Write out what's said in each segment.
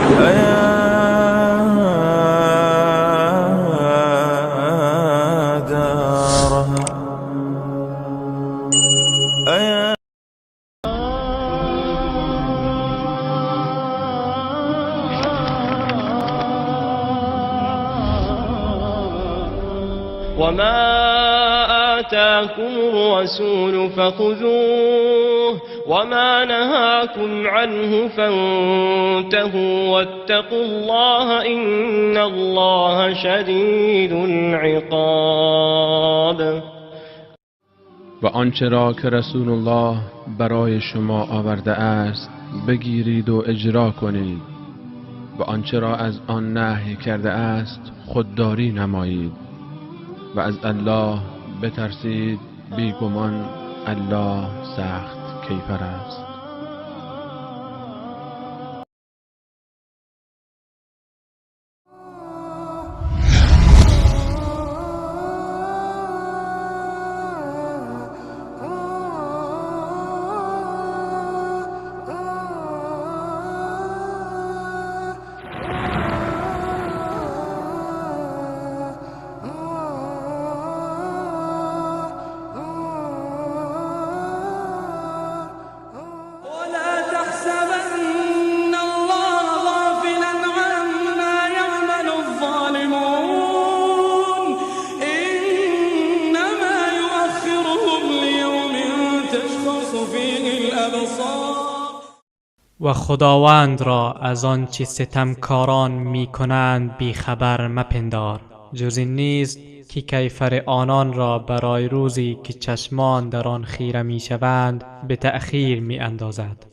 أيا دارها أيا وما آتاكم الرسول فخذوه وما نهاكم عنه فانتهوا واتقوا الله إن الله شديد العقاب. و آنچه را که رسول الله برای شما آورده است بگیرید و اجرا کنید و آنچه را از آن نهی کرده است خودداری نمایید و از الله بترسید، بیگمان الله سخت کیفر است. ولا تحسبن الله غافلا عما يعمل الظالمون إنما يؤخرهم ليوم تشخص فيه الأبصار. و خداوند را از آنچه ستمکاران می کنند بی خبر مپندار، جز این نیست که کیفر آنان را برای روزی که چشمان در آن خیره می شوند به تأخیر می اندازد.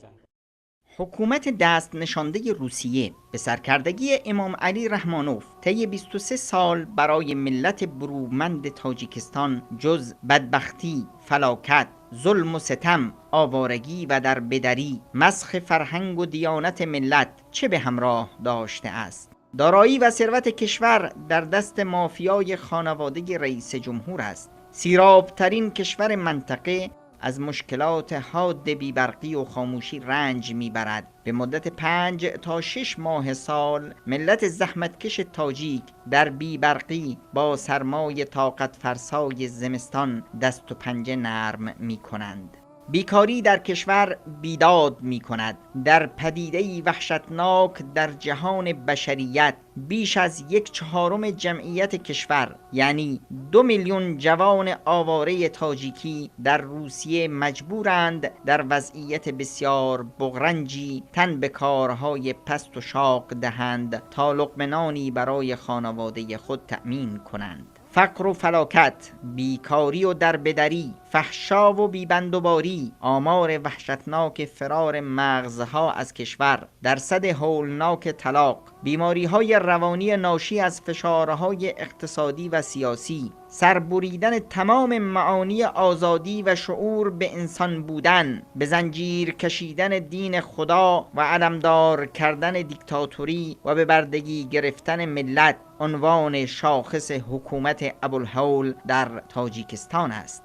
حکومت دست نشانده روسیه به سرکردگی امام علی رحمانوف طی 23 سال برای ملت برومند تاجیکستان جز بدبختی، فلاکت، ظلم و ستم، آوارگی و در بدری، مسخ فرهنگ و دیانت ملت چه به همراه داشته است؟ دارایی و ثروت کشور در دست مافیای خانواده رئیس جمهور است. سیرابترین کشور منطقه از مشکلات حاد بیبرقی و خاموشی رنج میبرد. به مدت 5 تا 6 ماه سال ملت زحمتکش تاجیک در بیبرقی با سرمای طاقت فرسای زمستان دست و پنجه نرم میکنند. بیکاری در کشور بیداد می کند. در پدیده‌ای وحشتناک در جهان بشریت بیش از 1/4 جمعیت کشور، یعنی 2 میلیون جوان آواره تاجیکی در روسیه مجبورند در وضعیت بسیار بغرنجی تن به کارهای پست و شاق دهند تا لقمه نانی برای خانواده خود تأمین کنند. فقر و فلاکت، بیکاری و دربدری، فحشا و بیبندوباری، آمار وحشتناک فرار مغزها از کشور، درصد هولناک طلاق، بیماری‌های روانی ناشی از فشارهای اقتصادی و سیاسی، سربریدن تمام معانی آزادی و شعور به انسان بودن، به زنجیر کشیدن دین خدا و علمدار کردن دیکتاتوری و به بردگی گرفتن ملت عنوان شاخص حکومت ابوالهول در تاجیکستان است.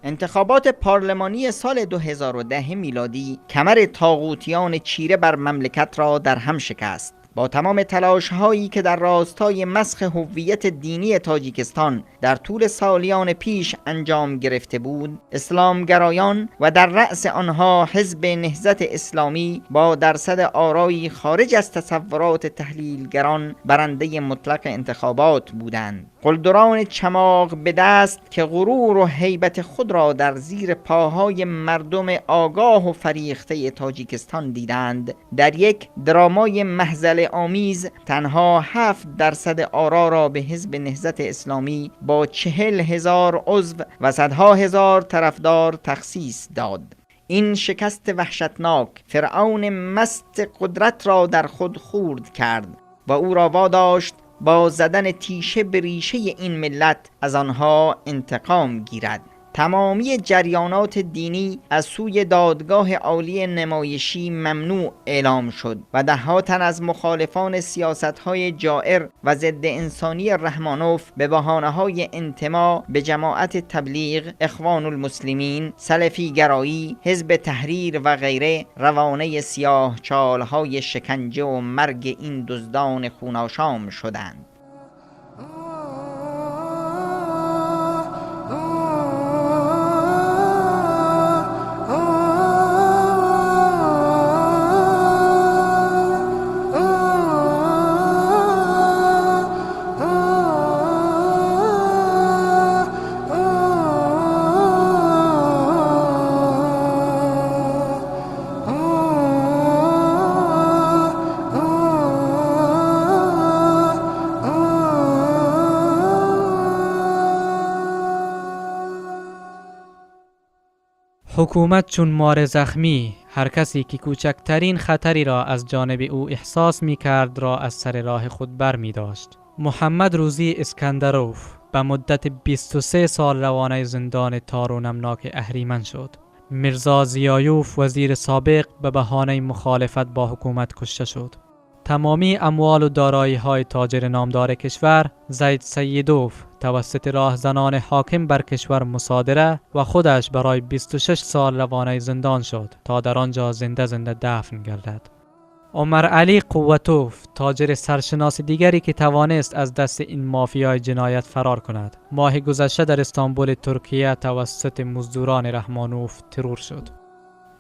انتخابات پارلمانی سال 2010 میلادی کمر طاغوتیان چیره بر مملکت را در هم شکست. با تمام تلاش‌هایی که در راستای مسخ هویت دینی تاجیکستان در طول سالیان پیش انجام گرفته بود، اسلامگرایان و در رأس آنها حزب نهضت اسلامی با درصد آرایی خارج از تصورات تحلیلگران برنده مطلق انتخابات بودند. قلدران چماق به دست که غرور و هیبت خود را در زیر پاهای مردم آگاه و فریخته تاجیکستان دیدند، در یک درامای مهزله آمیز تنها 7% آرا را به حزب نهضت اسلامی با 40,000 عضو و صدها هزار طرفدار تخصیص داد. این شکست وحشتناک فرعون مست قدرت را در خود خورد کرد و او را واداشت با زدن تیشه به ریشه این ملت از آنها انتقام گیرد. تمامی جریانات دینی از سوی دادگاه عالی نمایشی ممنوع اعلام شد و ده‌ها تن از مخالفان سیاست‌های جائر و ضد انسانی رحمانوف به بهانه‌های انتما به جماعت تبلیغ، اخوان المسلمین، سلفی گرایی، حزب تحریر و غیره روانه سیاه چال‌های شکنجه و مرگ این دزدان خوناشام شدند. حکومت چون مار زخمی هر کسی که کوچکترین خطری را از جانب او احساس می کرد را از سر راه خود بر می داشت. محمد روزی اسکندروف به مدت 23 سال روانه زندان تار و نمناک اهریمن شد. میرزا ضیایوف وزیر سابق به بهانه مخالفت با حکومت کشته شد. تمامی اموال و دارایی های تاجر نامدار کشور زید سیدوف توسط راهزنان حاکم بر کشور مصادره و خودش برای 26 سال روانه زندان شد تا در آنجا زنده زنده دفن گردد. عمر علی قوتوف تاجر سرشناس دیگری که توانست از دست این مافیای جنایت فرار کند، ماه گذشته در استانبول ترکیه توسط مزدوران رحمانوف ترور شد.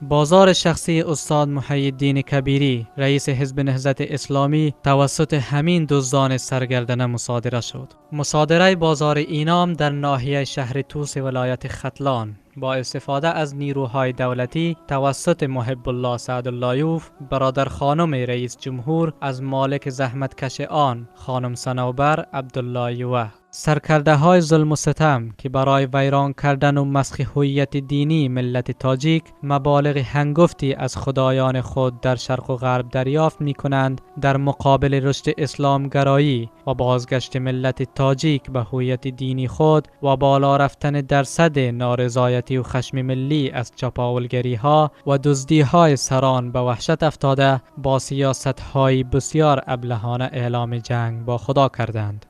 بازار شخصی استاد محی الدین کبیری رئیس حزب نهضت اسلامی توسط همین دزدان سرگردنه مصادره شد. مصادره بازار اینام در ناحیه شهر توس ولایت ختلان با استفاده از نیروهای دولتی توسط محب الله سعداللهیوف برادر خانم رئیس جمهور از مالک زحمتکش آن خانم صنوبر عبداللهیوه. سرکرده های ظلم و ستم که برای ویران کردن و مسخ هویت دینی ملت تاجیک مبالغ هنگفتی از خدایان خود در شرق و غرب دریافت می کنند، در مقابل رشد اسلام گرایی و بازگشت ملت تاجیک به هویت دینی خود و بالا رفتن درصد نارضایتی و خشم ملی از چپاولگری ها و دزدی های سران به وحشت افتاده، با سیاست های بسیار ابلهانه اعلام جنگ با خدا کردند.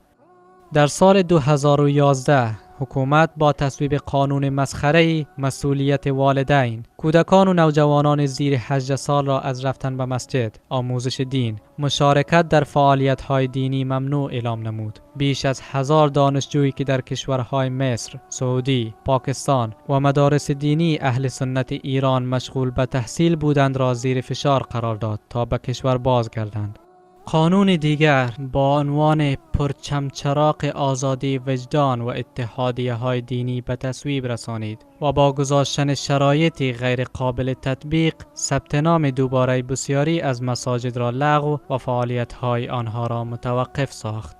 در سال 2011 حکومت با تصویب قانون مسخره‌ای مسئولیت والدین کودکان و نوجوانان زیر 18 سال را از رفتن به مسجد، آموزش دین، مشارکت در فعالیت‌های دینی ممنوع اعلام نمود. بیش از 1000 دانشجویی که در کشورهای مصر، سعودی، پاکستان و مدارس دینی اهل سنت ایران مشغول به تحصیل بودند را زیر فشار قرار داد تا به کشور بازگردند. قانون دیگر با عنوان پرچمچراغ آزادی وجدان و اتحادیه های دینی به تصویب رسانید و با گذاشتن شرایطی غیر قابل تطبیق ثبت نام دوباره بسیاری از مساجد را لغو و فعالیت های آنها را متوقف ساخت.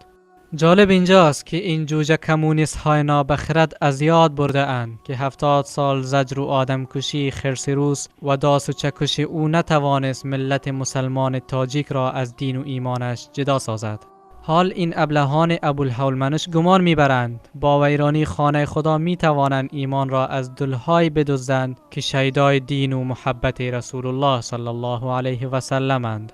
جالب اینجاست که این جوجه کمونیست های نابخرد از یاد برده اند که 70 سال زجر و آدم کشی خرس روس و داس و چکش او نتوانست ملت مسلمان تاجیک را از دین و ایمانش جدا سازد. حال این ابلهان ابوالهولمنش گمان میبرند با ویرانی خانه خدا میتوانند ایمان را از دلهای بدزدند که شیدای دین و محبت رسول الله صلی الله علیه و سلم اند.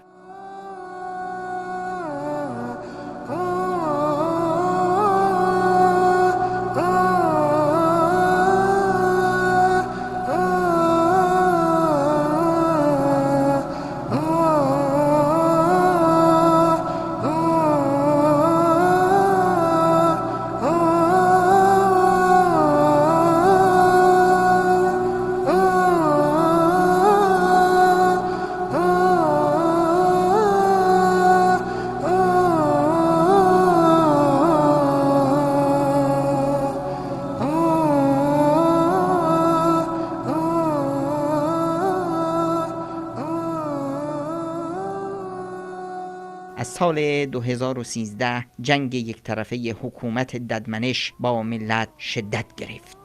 از سال 2013 جنگ یک طرفه حکومت ددمنش با ملت شدت گرفت.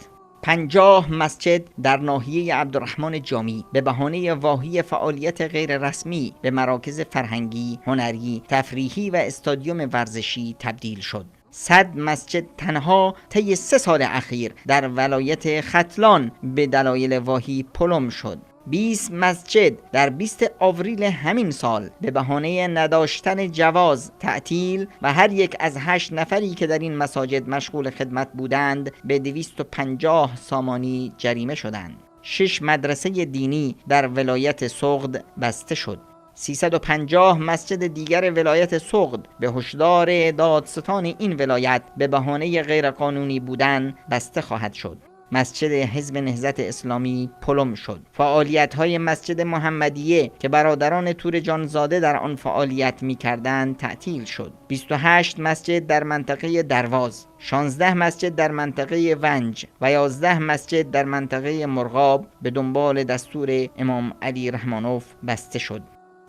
50 مسجد در ناحیه عبدالرحمن جامی به بهانه واهی فعالیت غیر رسمی به مراکز فرهنگی، هنری، تفریحی و استادیوم ورزشی تبدیل شد. 100 مسجد تنها طی 3 سال اخیر در ولایت ختلان به دلایل واهی پلم شد. 20 مسجد در 20 آوریل همین سال به بهانه نداشتن جواز تعطیل و هر یک از 8 نفری که در این مساجد مشغول خدمت بودند به 250 سامانی جریمه شدند. 6 مدرسه دینی در ولایت سغد بسته شد. 350 مسجد دیگر ولایت سغد به هشدار دادستان این ولایت به بهانه غیرقانونی بودن بسته خواهد شد. مسجد حزب نهضت اسلامی پلم شد. فعالیت‌های مسجد محمدیه که برادران تور جانزاده در آن فعالیت می‌کردند تعطیل شد. 28 مسجد در منطقه درواز، 16 مسجد در منطقه ونج و 11 مسجد در منطقه مرغاب به دنبال دستور امام علی رحمانوف بسته شد.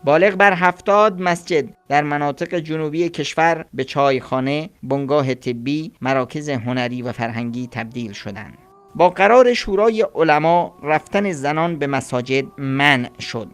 بالغ بر 70 مسجد در مناطق جنوبی کشور به چایخانه، بنگاه طبی، مراکز هنری و فرهنگی تبدیل شدند. با قرار شورای علما رفتن زنان به مساجد منع شد.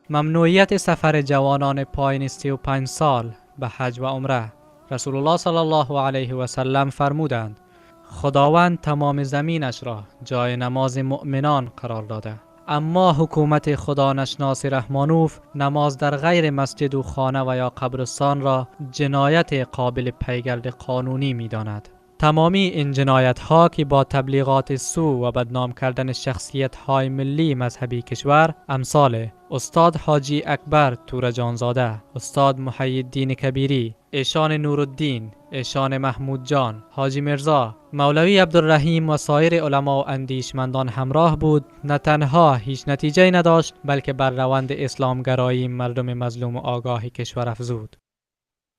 ممنوعیت سفر جوانان پایین 35 سال به حج و عمره. رسول الله صلی الله علیه و سلم فرمودند: خداوند تمام زمینش را جای نماز مؤمنان قرار داده، اما حکومت خدا نشناس رحمانوف نماز در غیر مسجد و خانه و یا قبرستان را جنایت قابل پیگرد قانونی می داند. تمامی این جنایت ها که با تبلیغات سو و بدنام کردن شخصیت های ملی مذهبی کشور امثال استاد حاجی اکبر تورجانزاده، استاد محی الدین کبیری، ایشان نورالدین، ایشان محمود جان، حاجی مرزا، مولوی عبدالرحیم و سایر علما و اندیشمندان همراه بود، نه تنها هیچ نتیجه نداشت بلکه بر روند اسلامگرایی مردم مظلوم و آگاه کشور افزود.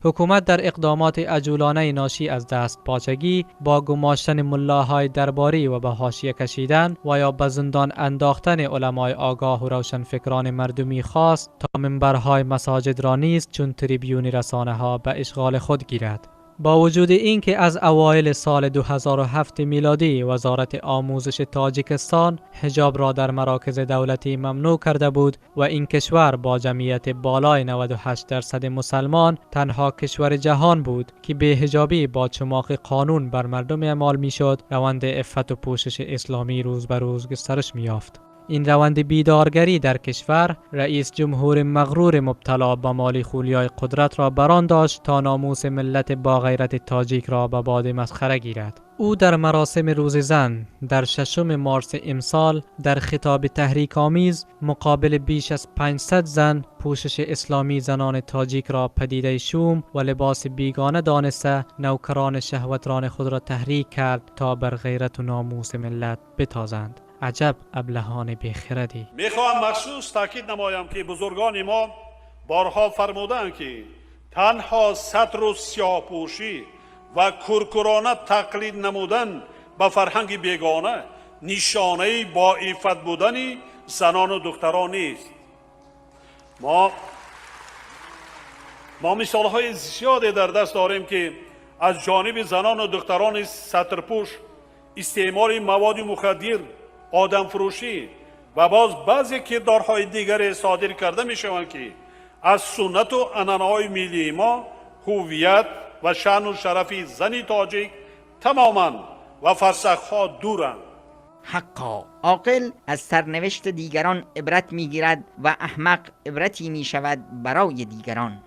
حکومت در اقدامات عجولانه ناشی از دست پاچگی با گماشتن ملاهای درباری و به حاشیه کشیدن و یا به زندان انداختن علمای آگاه و روشنفکران مردمی خواست تا منبرهای مساجد را نیز چون تریبیون رسانه ها به اشغال خود گیرد. با وجود اینکه از اوایل سال 2007 میلادی وزارت آموزش تاجیکستان حجاب را در مراکز دولتی ممنوع کرده بود و این کشور با جمعیت بالای 98% مسلمان تنها کشور جهان بود که به حجابی با چماق قانون بر مردم اعمال میشد، روند عفت و پوشش اسلامی روز به روز گسترش می‌یافت. این روند بیدارگری در کشور رئیس جمهور مغرور مبتلا به مالی خولیای قدرت را بران داشت تا ناموس ملت با غیرت تاجیک را به باد مسخره گیرد. او در مراسم روز زن در 6 مارس امسال در خطاب تحریک آمیز مقابل بیش از 500 زن پوشش اسلامی زنان تاجیک را پدیده شوم و لباس بیگانه دانسته نوکران شهوتران خود را تحریک کرد تا بر غیرت و ناموس ملت بتازند. عجب ابلهان بیخردی. میخواهم مخصوص تاکید نمایم که بزرگان ما بارها فرمودند که تنها ستر و سیاه‌پوشی و کورکورانه تقلید نمودن به فرهنگ بیگانه نشانه با عفت بودن زنان و دختران نیست. ما مثالهای زیادی در دست داریم که از جانب زنان و دختران سترپوش استعمال مواد مخدر، آدم فروشی و باز بعضی کردارهای دیگر صادر کرده می شوند که از سنت و عنعنه‌های ملی ما، هویت و شأن و شرف زن تاجیک تماما و فرسخ‌ها دورند. حقا عاقل از سرنوشت دیگران عبرت میگیرد و احمق عبرتی میشود برای دیگران.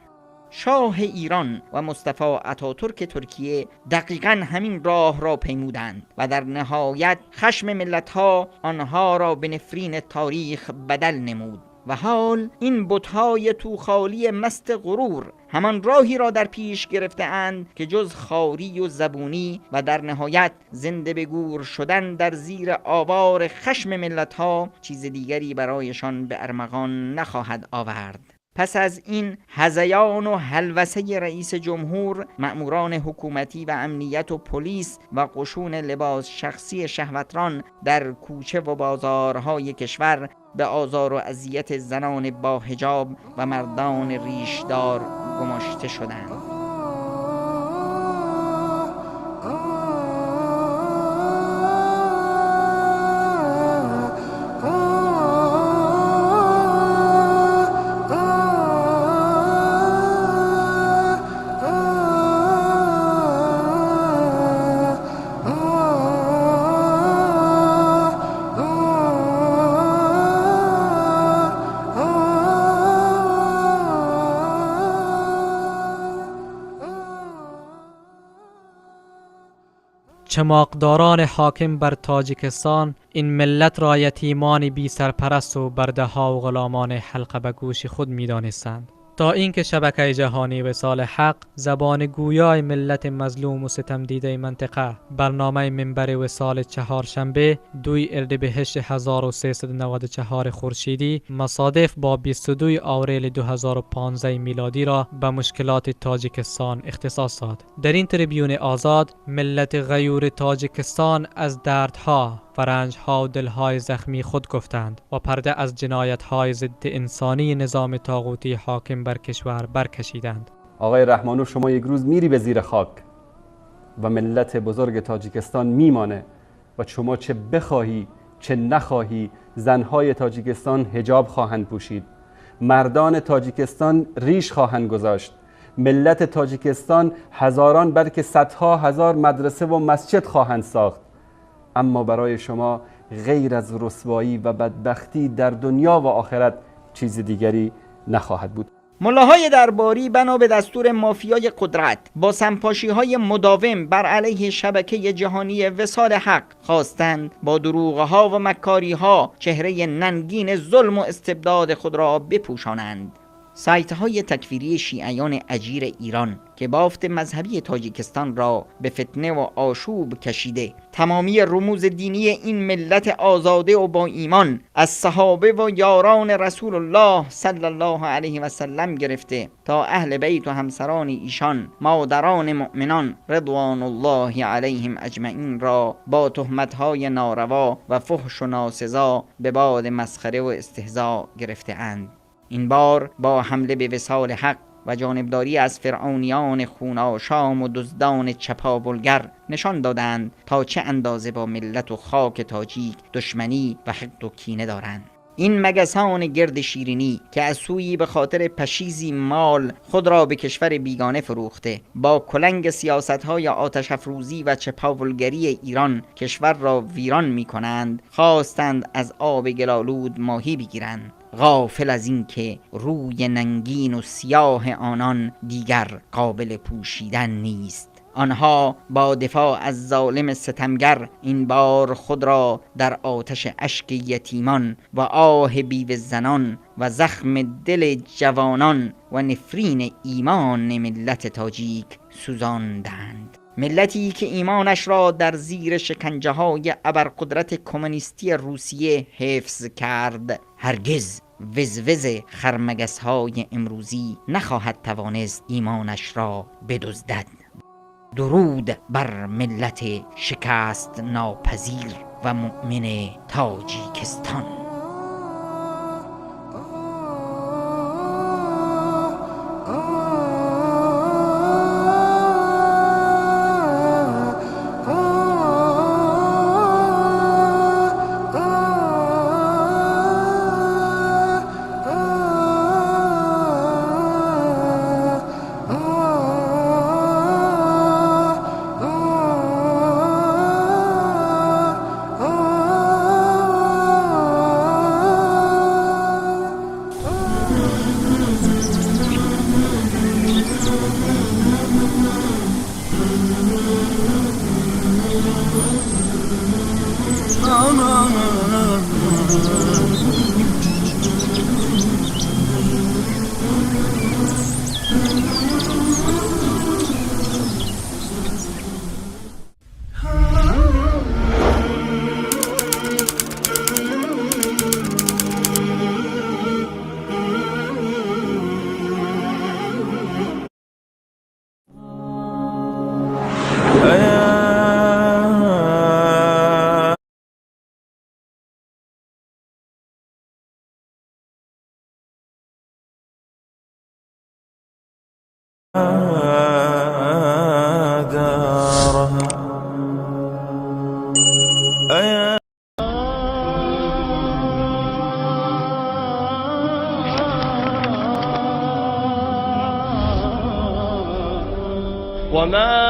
شاه ایران و مصطفی اتاتورک ترکیه دقیقاً همین راه را پیمودند و در نهایت خشم ملت‌ها آنها را به نفرین تاریخ بدل نمود و حال این بت‌های توخالی مست غرور همان راهی را در پیش گرفته اند که جز خواری و زبونی و در نهایت زنده به گور شدن در زیر آوار خشم ملت‌ها چیز دیگری برایشان به ارمغان نخواهد آورد. پس از این هذیان و هلوسه رئیس جمهور، مأموران حکومتی و امنیت و پلیس و قشون لباس شخصی شهوتران در کوچه و بازارهای کشور به آزار و اذیت زنان با حجاب و مردان ریشدار گماشته شدند. چماقداران حاکم بر تاجیکستان این ملت را یتیمان بی سرپرست و برده ها و غلامان حلقه به گوش خود می دانستند. تا اینکه شبکه جهانی وصال حق، زبان گویای ملت مظلوم و ستم دیده منطقه، برنامه منبر وصال چهارشنبه 2 اردیبهشت 1394 خورشیدی مصادف با 22 آوریل 2015 میلادی را به مشکلات تاجیکستان اختصاص داد. در این تریبیون آزاد، ملت غیور تاجیکستان از دردها، فرنجها و دلهای زخمی خود گفتند و پرده از جنایت‌های ضد انسانی نظام طاغوتی حاکم بر کشور برکشیدند. آقای رحمانوف، شما یک روز میری به زیر خاک و ملت بزرگ تاجیکستان میمانه و شما چه بخواهی چه نخواهی، زنهای تاجیکستان حجاب خواهند پوشید، مردان تاجیکستان ریش خواهند گذاشت، ملت تاجیکستان هزاران بلکه صدها هزار مدرسه و مسجد خواهند ساخت. اما برای شما غیر از رسوایی و بدبختی در دنیا و آخرت چیز دیگری نخواهد بود. ملاهای درباری بنا به دستور مافیای قدرت با سمپاشی‌های مداوم بر علیه شبکه جهانی وصال حق خواستند با دروغ‌ها و مکاری‌ها چهره ننگین ظلم و استبداد خود را بپوشانند. سایت‌های تکفیری شیعیان اجیر ایران که بافت مذهبی تاجیکستان را به فتنه و آشوب کشیده، تمامی رموز دینی این ملت آزاده و با ایمان از صحابه و یاران رسول الله صلی الله علیه و سلم گرفته تا اهل بیت و همسران ایشان، مادران مؤمنان رضوان الله علیهم اجمعین را با تهمت‌های ناروا و فحش و ناسزا به باد مسخره و استهزا گرفته اند. این بار با حمله به وصال حق و جانبداری از فرعونیان خوناشام و دزدان چپاولگر نشان دادند تا چه اندازه با ملت و خاک تاجیک دشمنی و حقد و کینه دارند. این مگسان گرد شیرینی که از سویی به خاطر پشیزی مال خود را به کشور بیگانه فروخته، با کلنگ سیاست‌های آتش افروزی و چپاولگری ایران کشور را ویران می‌کنند، خواستند از آب گلالود ماهی بگیرند، غافل از این که روی ننگین و سیاه آنان دیگر قابل پوشیدن نیست. آنها با دفاع از ظالم ستمگر این بار خود را در آتش اشک یتیمان و آه بیوه زنان و زخم دل جوانان و نفرین ایمان ملت تاجیک سوزاندند. ملتی که ایمانش را در زیر شکنجه های ابرقدرت کمونیستی روسیه حفظ کرد، هرگز وزوز خرمگس های امروزی نخواهد توانست ایمانش را بدزدد. درود بر ملت شکست ناپذیر و مؤمن تاجیکستان. دارها وما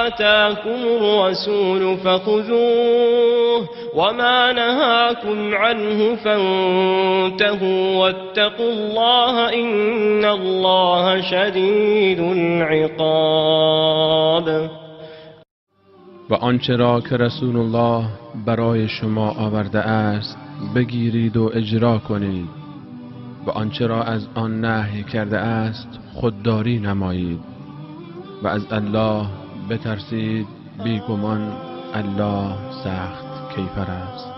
آتاكم الرسول فخذوه وما نهاكم عنه فانتهوا واتقوا الله إن الله شديد العقاب. و آنچه را که رسول الله برای شما آورده است بگیرید و اجرا کنید و آنچه را از آن نهی کرده است خودداری نمایید و از الله بترسید، بیگمان الله سخت کیفر است.